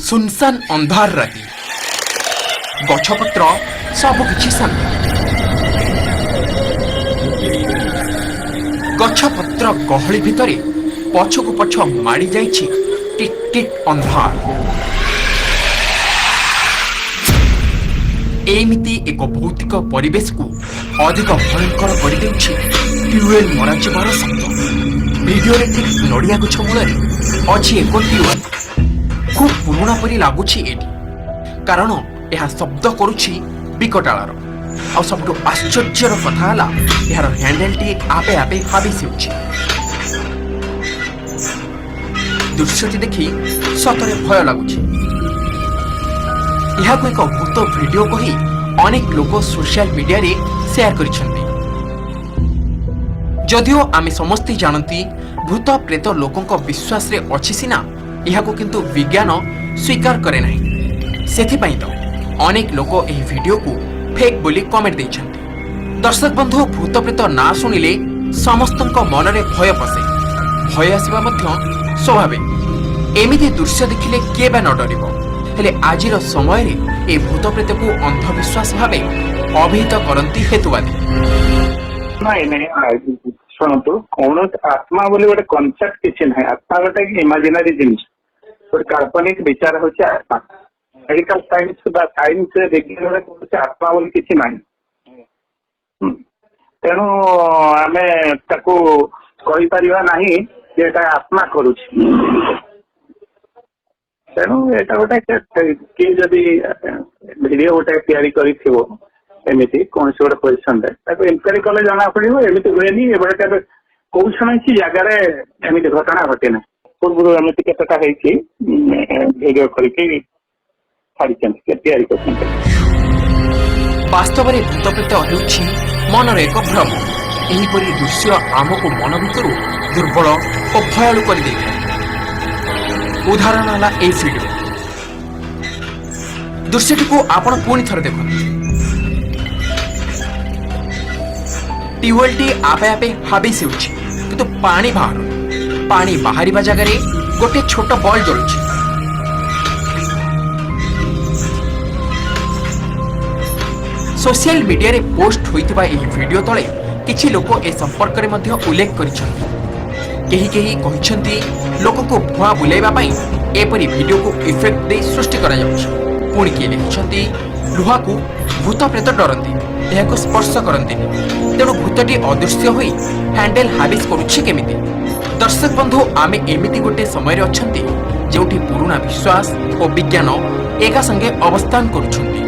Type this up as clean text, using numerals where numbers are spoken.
ସୁନସାନ ଅନ୍ଧାର ରାତି, ଗଛପତ୍ର ସବୁକିଛି ଶାନ୍ତ। ଗଛପତ୍ର ଗହଳି ଭିତରେ ପଛକୁ ପଛ ମାଡ଼ି ଯାଇଛି ଟିକ୍ ଟିକ୍ ଅନ୍ଧାର। ଏମିତି ଏକ ଭୌତିକ ପରିବେଶକୁ ଅଧିକ ଭୟଙ୍କର କରିଦେଉଛି ଟ୍ୟୁୱେଲ ମରାଯିବାର ଶବ୍ଦ। ଭିଡିଓରେ ଠିକ୍ ନଡ଼ିଆ ଗଛ ମୂଳରେ ଅଛି ଏକ ଟ୍ୟୁୱେଲ। ଖୁବ୍ ପୁରୁଣା ପରି ଲାଗୁଛି ଏଠି, କାରଣ ଏହା ଶବ୍ଦ କରୁଛି ବିକଟାଳର। ଆଉ ସବୁଠୁ ଆଶ୍ଚର୍ଯ୍ୟର କଥା ହେଲା, ଏହାର ହ୍ୟାଣ୍ଡେଲଟି ଆପେ ଆପେ ହାବିସ ହେଉଛି। ଦୃଶ୍ୟଟି ଦେଖି ସତରେ ଭୟ ଲାଗୁଛି। ଏହାକୁ ଏକ ଭୂତ ଭିଡିଓ କହି ଅନେକ ଲୋକ ସୋସିଆଲ ମିଡିଆରେ ସେୟାର କରିଛନ୍ତି। ଯଦିଓ ଆମେ ସମସ୍ତେ ଜାଣନ୍ତି ଭୂତ ପ୍ରେତ ଲୋକଙ୍କ ବିଶ୍ୱାସରେ ଅଛି ସିନା, ଏହାକୁ କିନ୍ତୁ ବିଜ୍ଞାନ ସ୍ୱୀକାର କରେ ନାହିଁ। ସେଥିପାଇଁ ତ ଅନେକ ଲୋକ ଏହି ଭିଡିଓକୁ ଫେକ୍ ବୋଲି କମେଣ୍ଟ ଦେଇଛନ୍ତି। ଦର୍ଶକ ବନ୍ଧୁ, ଭୂତ ପ୍ରେତ ନାଁ ଶୁଣିଲେ ସମସ୍ତଙ୍କ ମନରେ ଭୟ ପଶେ। ଭୟ ଆସିବା ମଧ୍ୟ ସ୍ୱାଭାବିକ। ଏମିତି ଦୃଶ୍ୟ ଦେଖିଲେ କିଏ ବା ନ ଡରିବ? ହେଲେ ଆଜିର ସମୟରେ ଏ ଭୂତ ପ୍ରେତକୁ ଅନ୍ଧବିଶ୍ୱାସ ଭାବେ ଅଭିହିତ କରନ୍ତି ହେତୁବାଦୀ। ନାଇଁ ନାଇଁ, ଶୁଣନ୍ତୁ, କୌଣସି ଆତ୍ମା ବୋଲି ଗୋଟେ କନସେପ୍ଟ କିଛି ନାହିଁ। ଆତ୍ମା ଗୋଟେ ଇମାଜିନାରୀ ଜିନିଷ, ଗୋଟେ କାଳ୍ପନିକ ବିଚାର ହଉଛି ଆତ୍ମା। ମେଡିକାଲ ସାଇନ୍ସ ବା ସାଇନ୍ସ ବିଜ୍ଞାନରେ କୌଣସି ଆତ୍ମା ବୋଲି କିଛି ନାହିଁ। ତେଣୁ ଆମେ ତାକୁ କହିପାରିବା ନାହିଁ ଯେ ଏଟା ଆତ୍ମା କରୁଛି। ତେଣୁ ଏଇଟା ଗୋଟେ କିଏ ଯଦି ଭିଡିଓ ଗୋଟେ ତିଆରି କରିଥିବ ଏମିତି କୌଣସି ଗୋଟେ ପୋଜିସନରେ, ତାକୁ ଇନକ୍ୱାରି କଲେ ଜଣା ପଡିବ। ଏମିତି ହୁଏନି। ଏଭଳି କେବେ କୌଣସି ଜାଗାରେ ଏମିତି ଘଟଣା ଘଟେ ନାହିଁ। ପୂର୍ବରୁ ଏମିତି କେତେଟା ହେଇଛି, ଭିଡିଓ କରିକି ଛାଡିଛନ୍ତି, ତିଆରି କରିଛନ୍ତି। ବାସ୍ତବରେ ଭୂତପ୍ରେତ ହେଉଛି ମନର ଏକ ଭ୍ରମ। ଏହିପରି ଦୃଶ୍ୟ ଆମକୁ ମନ ଭିତରୁ ଦୁର୍ବଳ ଓ ଭୟାଳୁ କରିଦେଇଥାଏ। ଉଦାହରଣ ହେଲା ଏହି ଭିଡିଓ। ଦୃଶ୍ୟଟିକୁ ଆପଣ ପୁଣି ଥରେ ଦେଖନ୍ତୁ। ଟ୍ୟୁବୱେଲଟି ଆପେ ଆପେ ହାବିସ ହେଉଛି, କିନ୍ତୁ ପାଣି ବାହାରୁନି। ପାଣି ବାହାରିବା ଜାଗାରେ ଗୋଟେ ଛୋଟ ବଲ୍ ଜଳୁଛି। ସୋସିଆଲ ମିଡିଆରେ ପୋଷ୍ଟ ହୋଇଥିବା ଏହି ଭିଡିଓ ତଳେ କିଛି ଲୋକ ଏ ସମ୍ପର୍କରେ ମଧ୍ୟ ଉଲ୍ଲେଖ କରିଛନ୍ତି। କେହି କେହି କହିଛନ୍ତି, ଲୋକଙ୍କୁ ଭୁଆଁ ବୁଲାଇବା ପାଇଁ ଏପରି ଭିଡିଓକୁ ଇଫେକ୍ଟ ଦେଇ ସୃଷ୍ଟି କରାଯାଉଛି। ପୁଣି କିଏ ଲେଖିଛନ୍ତି, ଲୁହାକୁ ଭୂତ ପ୍ରେତ ଡରନ୍ତି, ଏହାକୁ ସ୍ପର୍ଶ କରନ୍ତିନି, ତେଣୁ ଭୂତଟି ଅଦୃଶ୍ୟ ହୋଇ ହ୍ୟାଣ୍ଡେଲ ହାବିସ କରୁଛି କେମିତି? ଦର୍ଶକ ବନ୍ଧୁ, ଆମେ ଏମିତି ଗୋଟେ ସମୟରେ ଅଛନ୍ତି ଯେଉଁଠି ପୁରୁଣା ବିଶ୍ୱାସ ଓ ବିଜ୍ଞାନ ଏକା ସଙ୍ଗେ ଅବସ୍ଥାନ କରୁଛନ୍ତି।